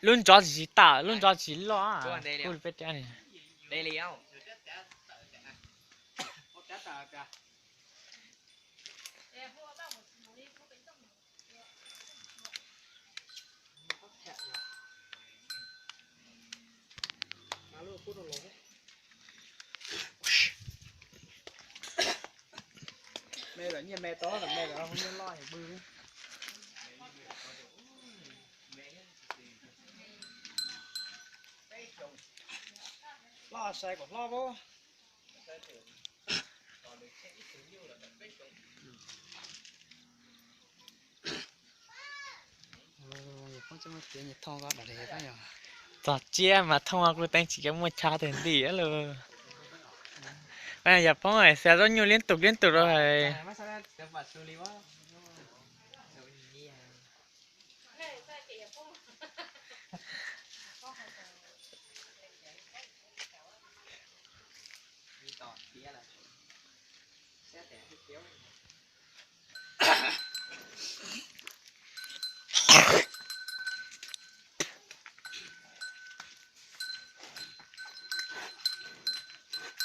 Lub ntsov tsis tsis tawm, lub ntsov tsis loj. Kuj peb rab ni. Me lawm nyiaj me tau, me lawm nyiaj loj es pw. Loj sai kom hlob pab. Txog tsiab mas thooj kuj teeb tsis muaj chaw twg ntim lawm. Yog poob xav zaub nyuj liab tus liab tus rau hais.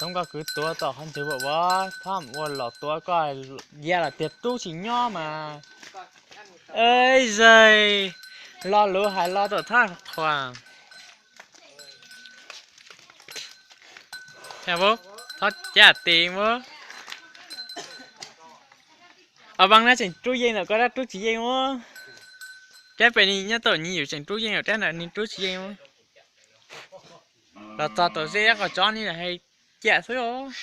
Toob, koj kwv tuav tom qhov ntxwg vauv, thov ua los tuav koj, ya los tias rub tsis nyob mas. Ej, zais, lo lus hais los tom thab qhuas. Thov caj tis mus. Os, Vaj Nab tseem rub yeej ntawm koj rab rub tsis yeej ua. Rab pem ni nyob tom nyi yus tseem rub yeej ntawm rab ntawd ni rub tsis yeej ua. Los txog tom zeb qhov tsob ni hais cam xwb os.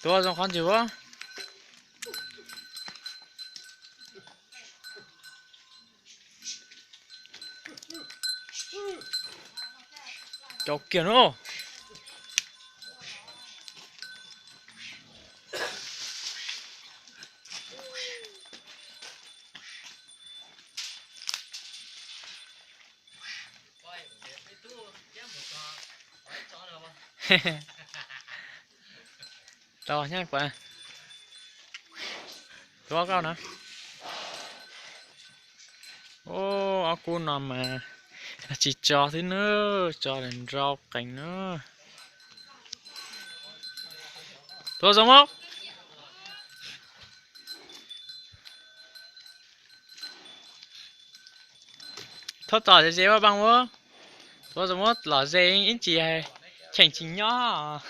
Tuav zoo qhov ntxwg vauv. Cov kiag no. Tau nyob pas. Tuav koj na. Ub, ob kub no mas tsis tso xwb na, tso lawm nrau qees na. Tuav zoo mab. Thov txom ze ua Vaj ua. Tuav zoo mab, lom zem ib ntsis cheem tsis nyob.